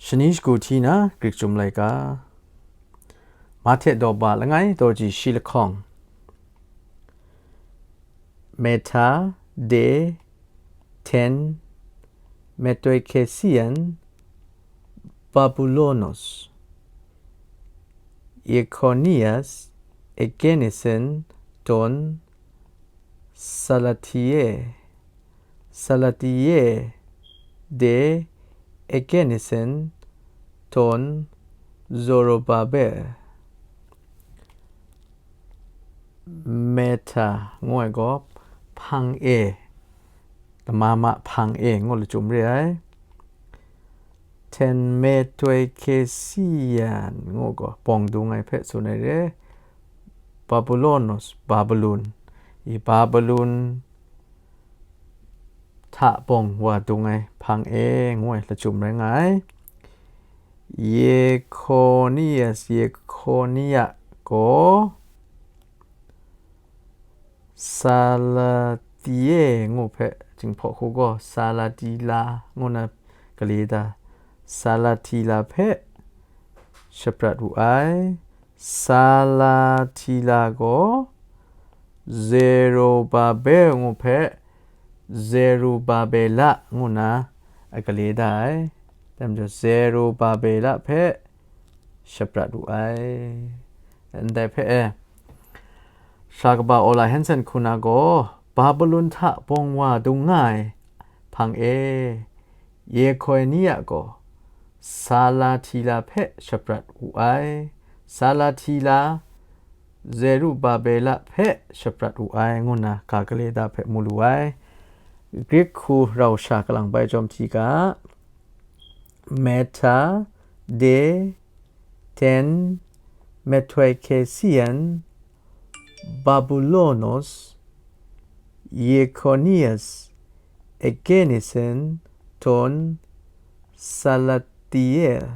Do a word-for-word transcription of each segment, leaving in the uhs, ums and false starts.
Shani shagu hti na Grik Chyum Laika. Mahte daw ba langai daw ji shi lahkawng. Meta, de, ten, Metoikesian, Babulonos, Yekonias, Ekenisen, Ton, Salatie, Salatie, de, Ekenisen, Ton, Zorobabel. Meta ngu ai gaw hpang e, lama ma hpang e ngu lachyum re ai. Ten, Metoikesian ngu gaw bawng dung ai hpe tsun ai re. Babulonos, Babulun, i Babulun hta bawng wa dung ai hpang e ngu ai lachyum rai nga ai. Yekonias, Yekonia gaw Salatie ngu hpe, Jinghpaw hku gaw Salatila ngu na gale da, Salatila hpe shaprat wu ai. Salatila gaw Zerubabel ngu hpe Zerubabela ngu na a gale da ai. Dai majaw Zerubabela hpe shaprat wu ai. Ndai hpe e, Sha kaba Ola Hanson hku na gaw, Babulun hta bawng wa dung nga ai hpang e, Yekonia gaw Salatila hpe shaprat wu ai. Salatila, Zerubabela hpe shaprat wu ai, ngu na ga gale da hpe mu lu ai. Grik hku rau sha kalang bai jawm hti ga, Meta, de, ten, Metoikesian, Babulonos, Yekonias, Ekenisen, Ton, Salatiel,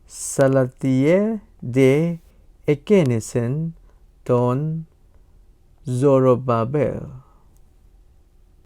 Salatiel, de, Ekenisen, Ton, Zorobabel.